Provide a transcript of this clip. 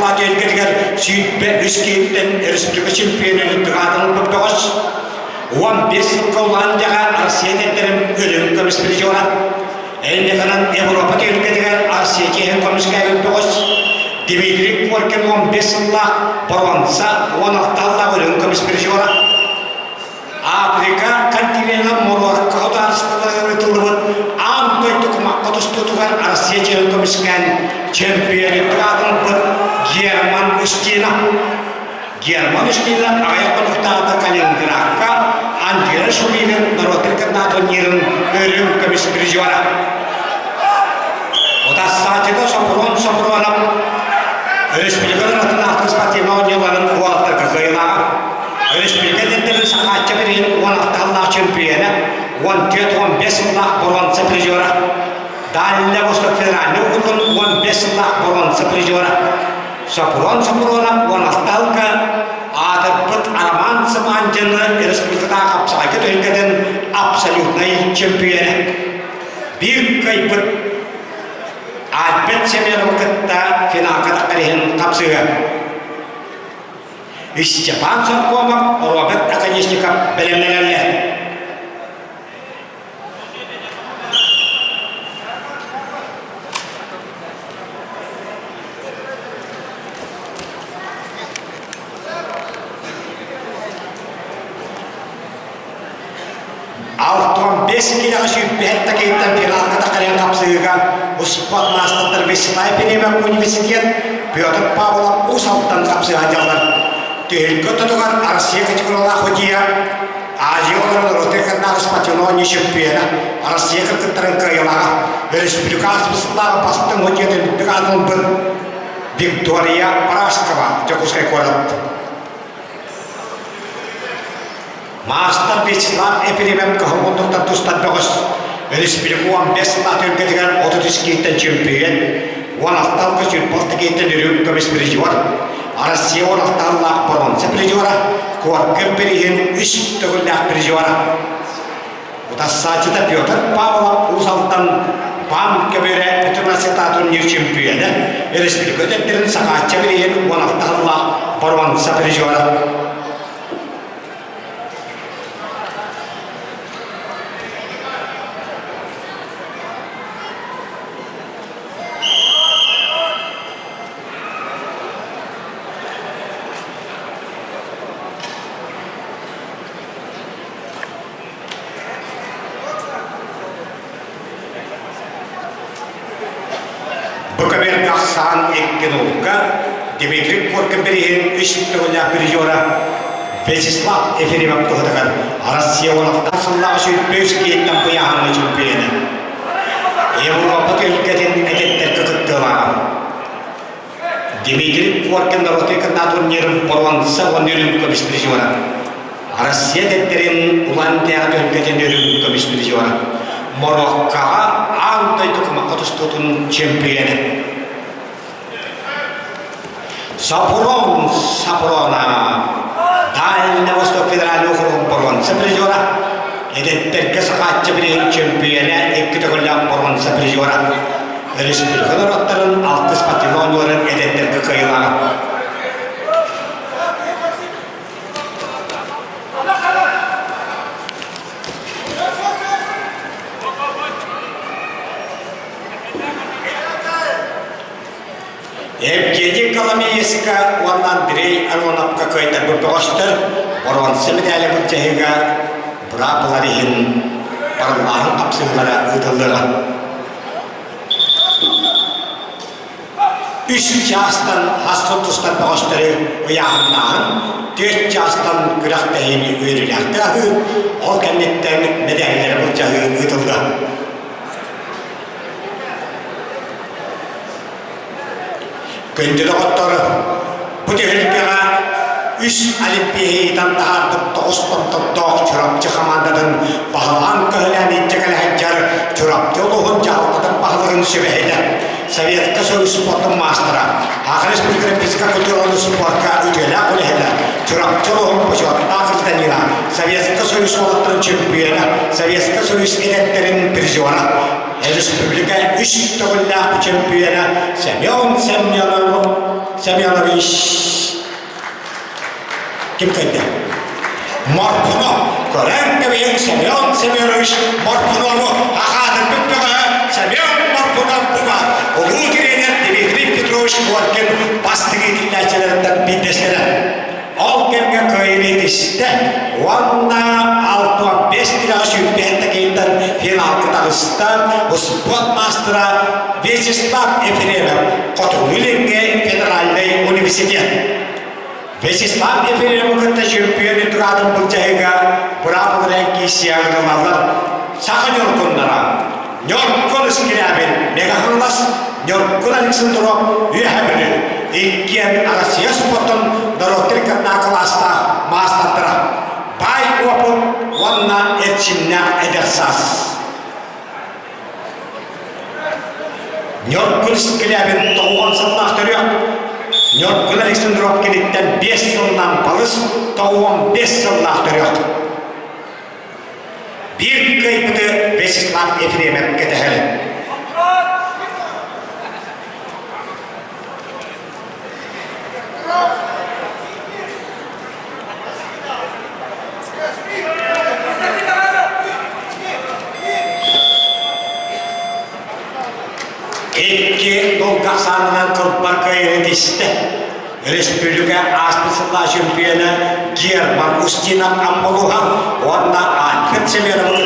сыллаах түһүлгэтигэр 23 киһиттэн республика чемпионун үрдүк аатын ылбыт бөҕөс. 15 сылга улахан дьаҕа Россия эдэрдэрин үрүҥ көмүс призера. Эйнеканан Европа түһүлгэтигэр Россия чиэһин көмүскээбит бөҕөс. Дмитрий Коркин 15 сыллаах боруонса 16 сыллаах үрүҥ көмүс призера. Африка континенын Моруокка судаарыстыбатыгар ыытыллыбыт аан дойду кумахха тустуутугар Россия чиэһин көмүскээн чемпионаттык аатын ылбыт Герман Устинов. Герман Устинов аҕыйах хонуктааҕыта Калининградка Андrea Шумилин норуоттар кытта турнирын үрүҥ көмүс призера. Утассааччыта Сопрун Сопрунов Республика ыратын алтыс спортивнай оонньууларын уолаттарга кыайыылааҕа. Өрөспүүбүлүкэ эдэрдэрин Сахаачча бирииһин 16 сыллаах чөмпүйүөнэ, 14-15 сыллаах боруонса призера, Дальний Восток федеральнай округун 15 сыллаах боруонса призера, Сопрун Сопрунов 16 сылга аатырбыт Роман Сымаандьыны республикатааҕы хапсаҕайга түһүлгэтин абсолютнай чөмпүйүөнэ. Биир кыайбыт Альберт Семеновы кытта финалга таххар иһин хапсыһыа. Степан Соркомов, Роберт Оконешников бэлэмнэнэллэр. 65 килэҕэ сүүрбэһэт такыйтан финалга тахарыан хапсыһыыга успуорт маастардар Вячеслав Пилимов университет Петр Павлов Уус Алтан хапсыһа дьаллар. Түһүлгэ ортотугар Россия категориялаах судьуйа Азия олорон норуоттар кытынааҕы спортивной чемпиона Россия кыргыттарын кыайыылааҕа республика ааспыт бастыҥ судьуйатын үрдүк аатын ылбыт Виктория Барашкова Дьокуускай куорат. Маастар Вячеслав Ефремов кыһыл мундуктан тустар бөҕөс Республика 15 сыллаах түһүлгэтигэр 33 киһиттэн чөмпүйүөн, 16 алга 26 киһиттэн үрүҥ көмүс призер, Россия 16 сыллаах боруонса призера, Коркин бирииһин үс төгүллээх призера. Утассааччыта Петр Павлов Уус Алтан БАМ көбүөрэ Бүтүн Россиятааҕы турнир чөмпүйүөнэ, республика өтөрдөрүн Сахаачча бирииһин 16 сыллаах боруонса призера. Бу кэмигэр ахсаан икки наука Дмитрий Коркин бирииһин үс төгүллээх призера Вячеслав Ефремов туһатыгар Россия 16 сыллаах 105 киһиттэн быйааһыҥҥа чемпионы. Европа түһүлгэтин этиттэргэ кыттыылааҕа. Дмитрий Коркин норуотун кытта турнирын боруонса уонна үрүҥ көмүс призера. Россия эдэрдэрин Улан-Удэ түһүлгэтин үрүҥ көмүс призера. Мороккоҕа аан дойду кумахха тустуутун чемпионэ. Сапрон Сапрона Дальний Восток федеральный округун боруонса призера. Эдэрдэргэ Сахааччы бирииһин чемпионэ икки төгүллээх боруонса призера. Республика норуоттарын алтыс спортивнай оонньууларын эдэрдэргэ кыайыылааҕа. Евгений Коломеецка уонна Андрей Ароновка кыайтарбыт бөҕөстөр боруонса мэдээлэ былдьаһыыга быраабылар иһин барыллааһын хапсыһыылара ыытыллыаҕа. Үс чаастан хасты тустар бөҕөстөрү ыйааһыннааһын, түөрт чаастан күрэхтэһиини үөрүүлээхтик аһыы, ол кэнниттэн мэдээллэри былдьаһыы ыытыллыа. Күндү доҕоттор, бу түһүлгэҕэ үс олимпиеһитан таһаарбыт тоҕус томтордоох Чурапчы хамаандатын баһылаан-көһүлээн илдьэ кэлэ сылдьар Чурапчы улууһун дьаһалтатын баһылыгын сүбэһитэ, Советскай Союз спордун маастара, Саха Республикатын физкультураны спорка үтүөлээх үлэһитэ, Чурапчы улууһун бочуоттаах гражданина, Советскай Союз уолаттарын чемпиона, Советскай Союз эдэрдэрин призера. Республика үс төгүллээх чемпиона Семен Семенов Семенович ким кэллэ? Моркунов. Көрөн кэбиһиҥ Семен Семенович Моркунову ахаатырбыт бөҕөһө Семен Моркунов буба улуу тренер Дмитрий Петрович Коркин бастыҥ иитиллээччилэриттэн биирдэстэрэ. Ол кэмҥэ кыайыыны итистэ уонна 65 тирэҕэ сүүрбэһин киһиттэн финалга таҕыста успуорт маастара Вячеслав Ефремов Хотугу Илиҥҥи федеральнай университет. Вячеслав Ефремовы кытта чөмпүйүөн үтүратын былдьаһыыга быраабыларын киирсиэҕин ылаллар саха ньургуннара Ньоркун Скрябин Мегаханлас Ньоркун Александров Үөһэ Бүлүү иккиэн Россия спортун норуоттар кытта кылаастаах маастардара баай уопут уонна эрчимнээх эдэр саас. Ньоркун Скрябин тоҕуон сыллаах төрүөх Ньоркун Александров киниттэн 5 сылынан балыс 95 сыллаах төрүөх. Биир кыайбыты Вячеслав Ефремов кэтэһэр. Икки долгах саанынан кылбар кыайыыны тистэ. Республика ааспыт сыллаах чемпиона Герман Устинов Аммалуха уонна Альберт Семенов.